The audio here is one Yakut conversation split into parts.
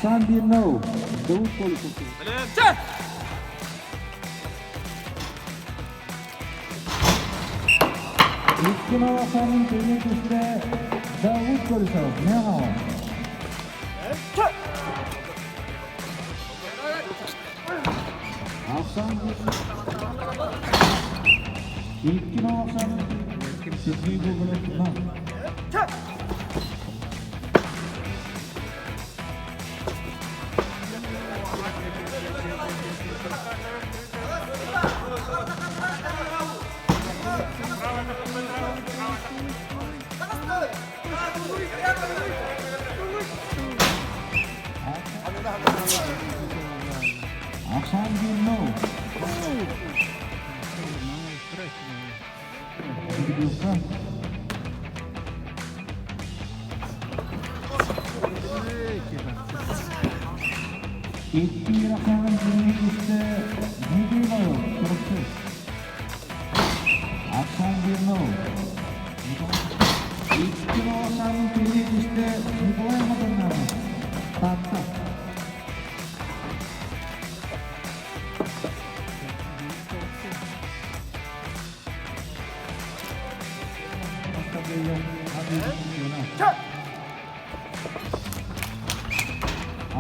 Ахсаан 1-0. Давуд Колесов. 2-0 ахсаанын тэҥҥэ түстэ Давуд Колесов. Мэҕэ. Ахсаан 2-0 ахсаанын Сергей Гоголев. Ахсаан 1-0. Икки ыараханын күнү истэ Дмитрий Иванов, Чурапчы. Оксан Дернов. Икки Оксанын күнү истэ Николай Матаннанов, Таатта.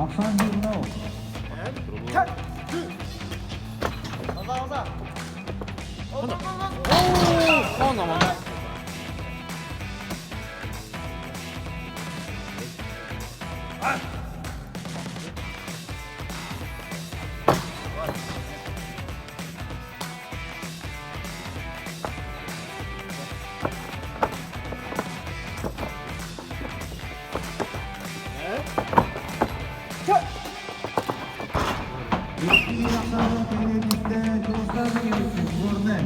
Ахсан Дернов. Икки ахсаанын кэҥэтиттэ Дьулустаан Кириллин, Горнай.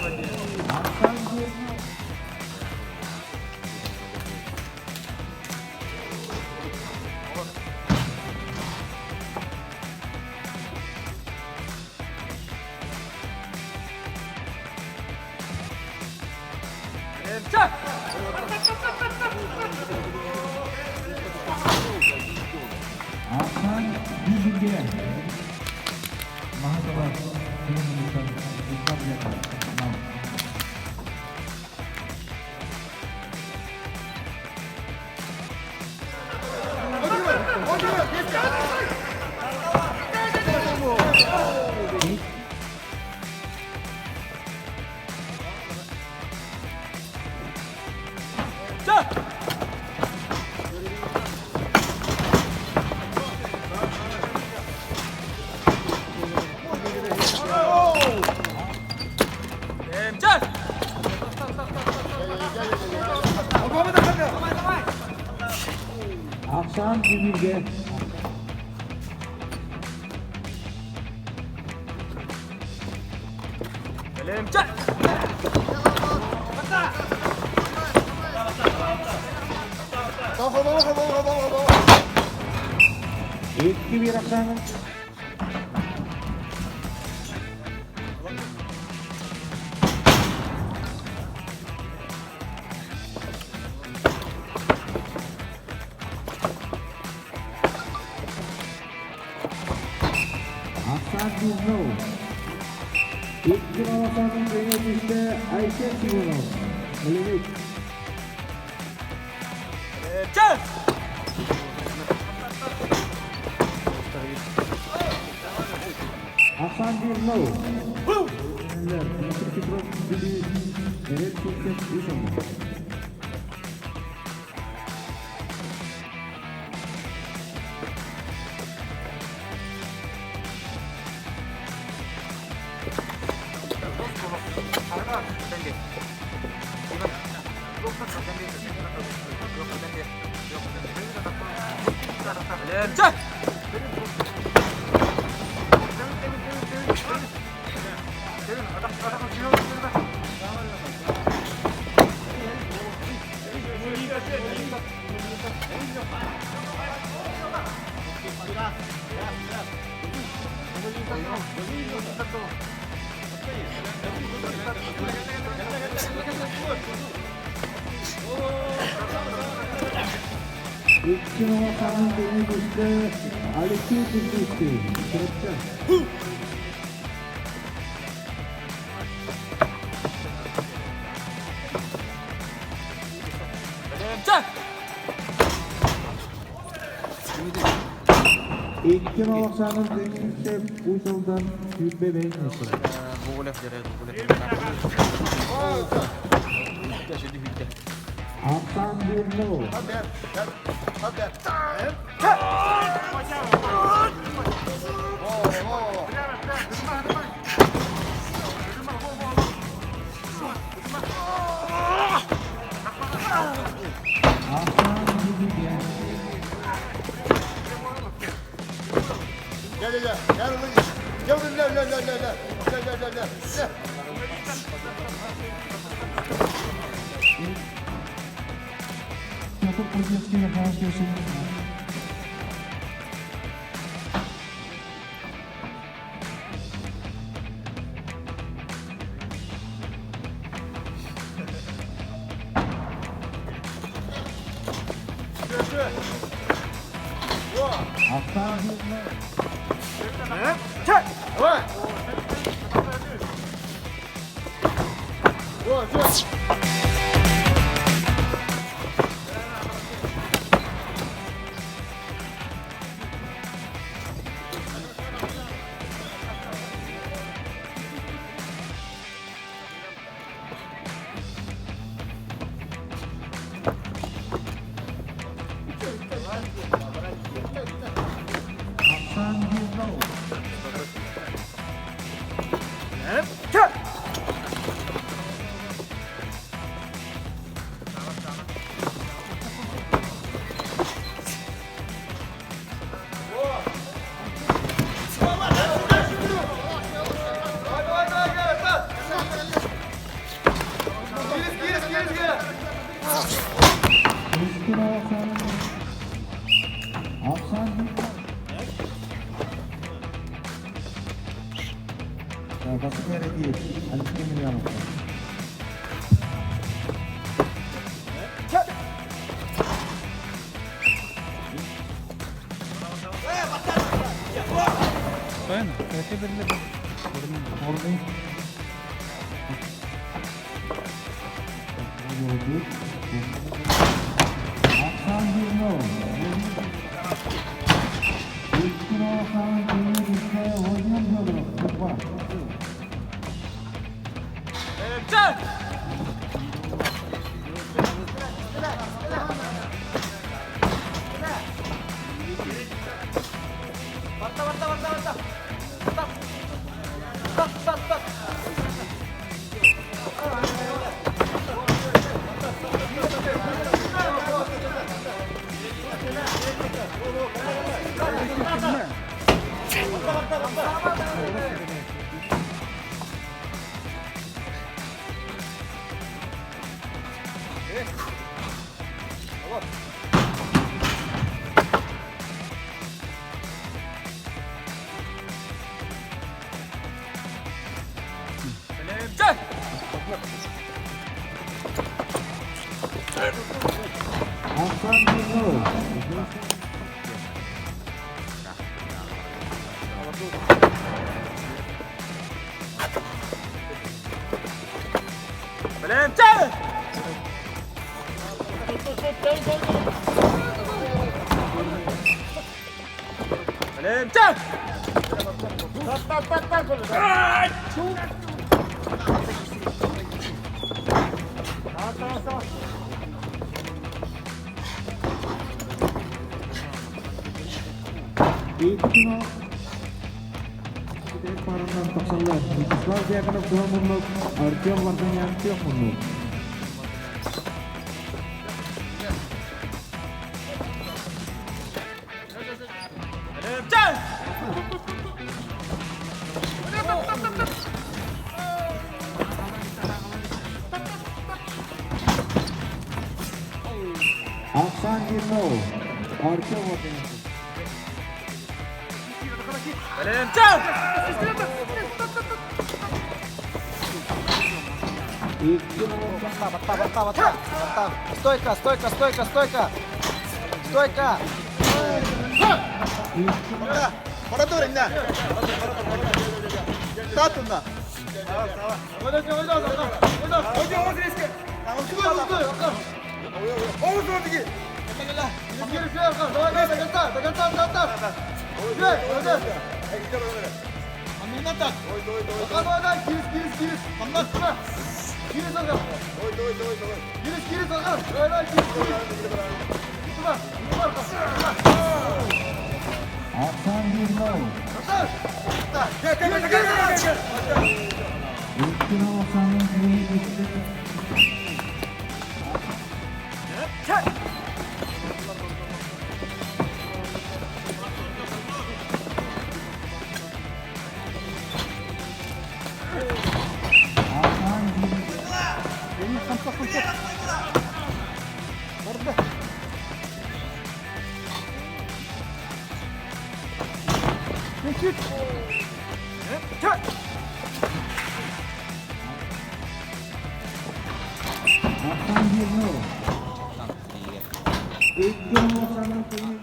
Ахсаан Дернов. Ахсаан Бибиге. Маһатова Кулумуттан Нам. Ахсаан Бибиге. 2-1 ахсаанын Ахсаан 1-0. 2-0 ахсаанын тэҥҥэ түстэ Айсен Семенов. Мэлэмик. Ахсаан 1-0. Дмитрий Петров Бүлүү Эрэл Сивцев үс омук. Икки саҥын тэҥэ түстэ Алексей Киргизский, Чурапчы. Икки саҥын тэҥэ түстэ Уус Алдан сүүрбэ бэйин Артан Бирнов. Артан Дудугя. Gel gel gel gel gel gel gel gel gel gel gel gel gel. Петр Кузнецкий, Верхоянский Союз. Артан Бирнов. Артан Бирнов. Икки саҥын Артан Бирнов. Бастакы эрэтии Алексей Емельянов. Ордын. Артан Бирнов. Икки саҥын тэҥэ түстэ Владимир Федоров, Москва. Артан Бирнов. Икки парынан тахсаллар. Вячеслав Дьяконов туһа муннук, Артем Варданян түөх муннук. Оксан Дернов, Артем Варданян. Батта, батта, батта, батта. Стойка, стойка, стойка, стойка. Стойка. Бара тур инна. Татунна. Арсан Гирнов. Икки Оксанын кийин Арсан Арсан Гирнов. Икки Оксанын кийин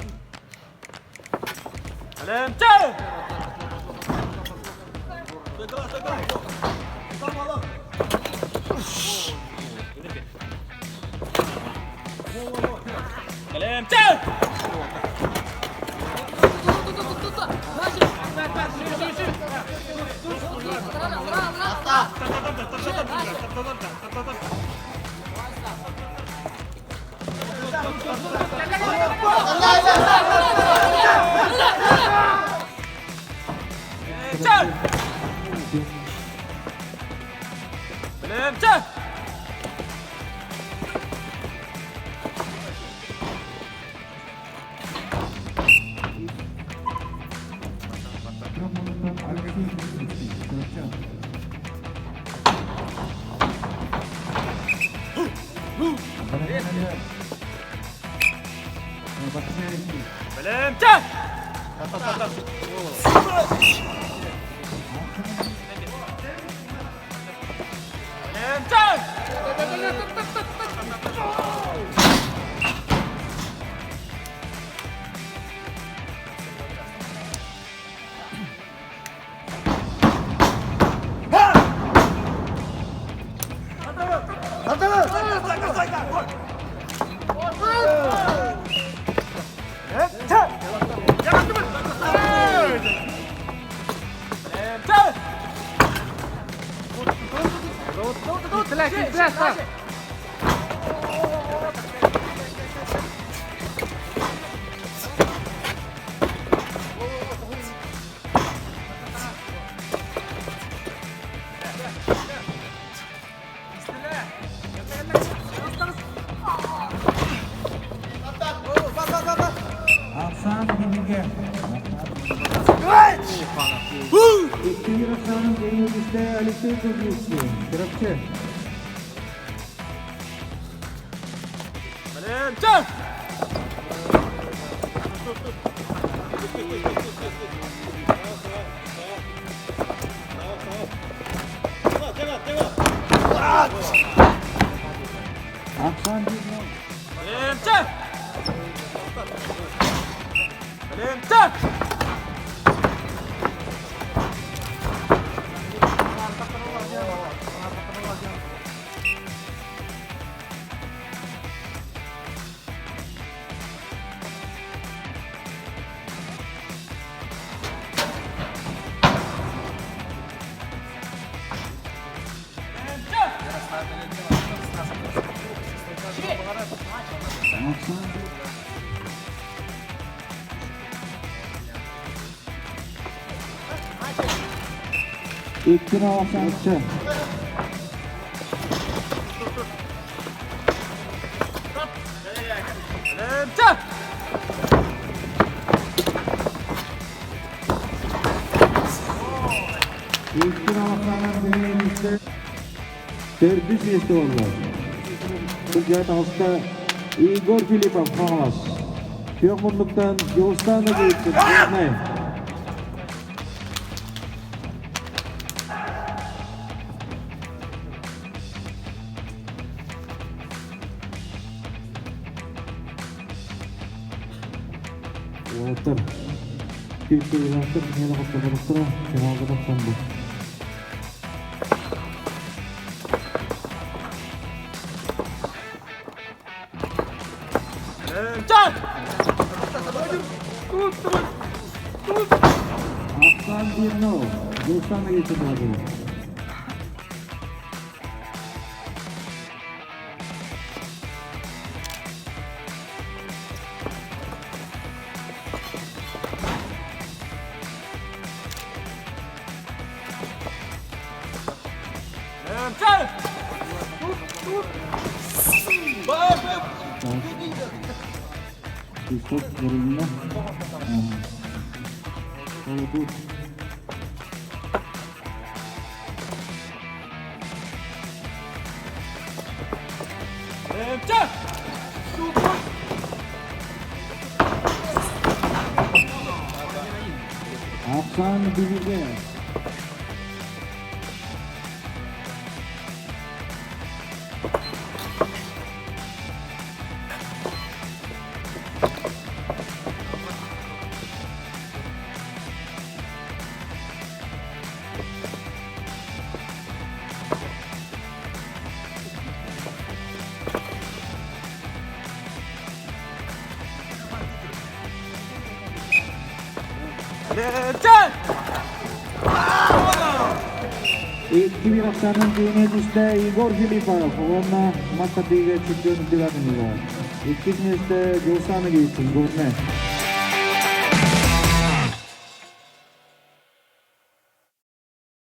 Алексей Кузнецкий. Чурапча. Арсан Гимиге. Икки Оксанын кийин Алексей Кузнецкий. Чурапча. Арсан Гирнов. Арсан Икки Оксанча. Икки Оксанын кийин Төрдүс месте болду. Бул таҕыста Игорь Филиппов Хаҥалас. Күөх муннуктан Дьулустаан Ноговицын Горнай. Уолаттар күүстээх миэнэ хотторботохторо, финалга тахсан бу. Aslan 1-0. Gulsana geçirdi. Кристос Горина. Тут Afgan Bilge. Икки биһахтарын киинэ түстэ Егор Филиппов уонна Маккатыга чемпион үрдүгэр Иккис миэстэ Жулсана Гейцин, Горнай.